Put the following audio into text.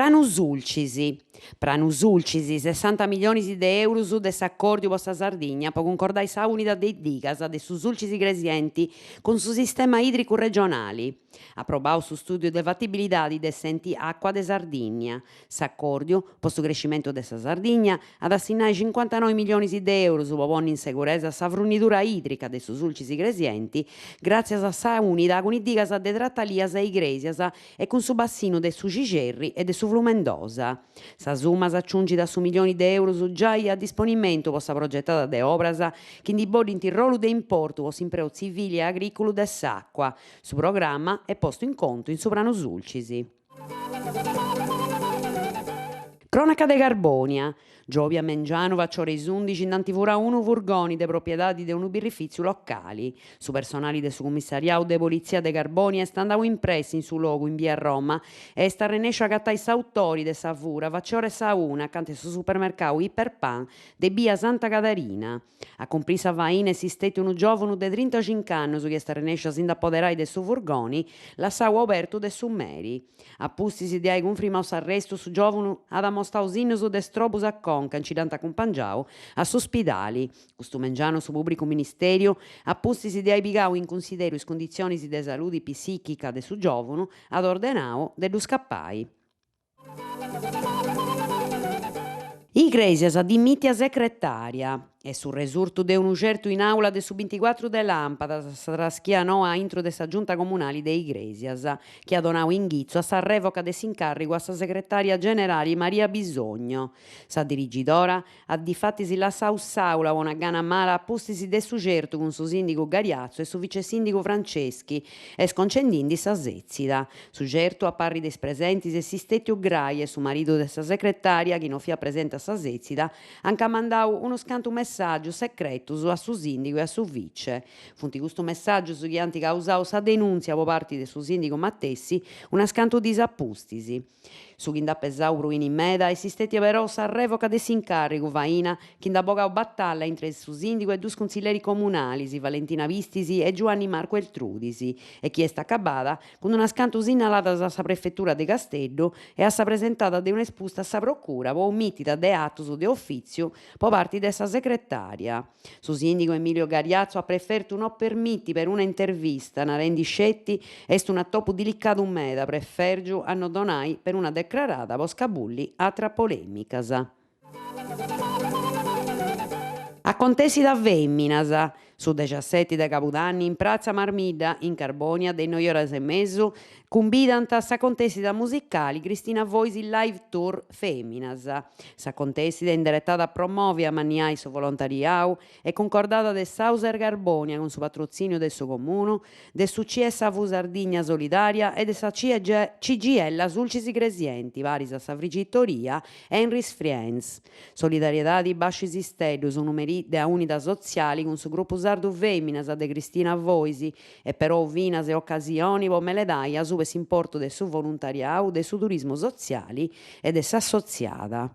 Pranu Sulcis. Pranu Sulcis, sessanta milionis de eurus de s'acòrdiu po sa Sardigna po cuncordai s'aunida de is digas de su Sulcis Igresienti cun su sistema ìdricu regionali. Aprobau su stùdiu de fatibilidadi de s'Enti Àcua de Sardìnnia. S'acòrdiu, po su crescimentu de sa Sardigna, at a sinnai cincuantanoi milionis de eurus po ponni in seguresa sa frunidura ìdrica de su Sulcis Igresienti gràtzias a s'aunida cun is digas de Tratalias e Igrèsias e cun su bassinu de su Cixerri e de su Flumendosa. Sa summa s'aciungit a su milioni de eurus giai a disponimentu po sa progetada de obras chi ndi boddint rolu de importu po s'impreu tzivili e agrìculu de s'àcua. Su programma est postu in contu in su Pranu Sulcis. Crònaca de Carbònia, Giòbia mengianu faciora is undixi nd'ant furau unu furgoni de propiedadi de unu birrifìtziu locali. Su personali de su cummissariau de politzia de Carbònia est andau in pressi in su logu in bia Roma e est arrennèsciu a agatai s'autori de sa fura faciora 'e sa una acanta 'e su supermercau Iperpan de bia Santa Cadarina. A cumprì sa faina est stètiu unu giòvunu de trintacinc'annus chi est arrennèsciu a si nd'apoderai de su furgoni lassau obertu de su meri. A pustis de ai cunfrimau s'arrestu su giòvunu at amostau sinnus de strobus a conca e nci dd'ant acumpangiau a su spidali. Custu mengianu su pùbricu ministèriu, a pustis de ai pigau in cunsideru is cunditzionis de saludi psìchica de su giòvunu, at ordenau de ddu scapai. Igrèsias dimìtia secretària. Est su resurtu de unu certu in àula de su binticuatru de làmpadas, sa traschia noa a intru de sa Giunta Comunali de Igrèsias, chi at donau inghitzu a sa rèvoca de s'incàrrigu a sa segretària generali Maria Bisogno. Sa dirigidora At difatis lassau s'àula po una gana mala a pustis de su certu cun su sìndigu Gariazzo e su vicesìndigu Franceschi e sconcendindi sa sètzida. Su certu, a parri de is presentis, est stètiu grai e su maridu de sa secretària, chi no fiat presenti a sa sètzida, anca mandau unus cantu messàgius secretus a su sìndigu e a su vice. Funt custus messàgius chi ant causau sa denùntzia po parti de su sìndigu matessi unas cantu dis a pustis. Su chi nd'at pesau pruini meda est stètia però sa rèvoca de s'incàrrigu, faina chi nd'at bogau batalla intre su sìndigu e dus cunsilleris comunalis, Valentina Pistis e Giuanni Marcu Eltrudis, e chi est acabada cun unas cantu sinnaladas a sa prefetura de Casteddu e a sa presentada de un'espusta a sa procura po omìtida de atus de ofìtziu po parti de sa segretària. Su sìndigu Emilio Gariazzo at prefertu no permiti peruna intervista, narendi sceti, Est un'atopu dilicadu meda, prefèrgiu a no donai peruna decrarada po scabulli atras polèmicas. Acontèssida fèminas, su dexaseti de cabudanni in pratza Marmidda, in Carbònia, de is noi oras e mesu, Cumbidant a s'acontèssida musicali Cristina Fois Live Tour Fèminas. S'acontèssida, inderetada a promovi e amanniai su volontariau e cuncordada de s'Auser Carbònia cun su patrotzìniu de su Comunu, de su CSV Sardigna Solidària e de sa CGIL Sulcis Igresienti paris a sa frigitoria Henry's Friends. Solidariedadi Basciu is Isteddus, unu merì de aunida sotziali cun su grupu sardu Fèminas de Cristina Fois E perou finas ocasioni po meledai asuba 'e s'importu de su voluntariau, de su turismu sotziali e de s'assotziada.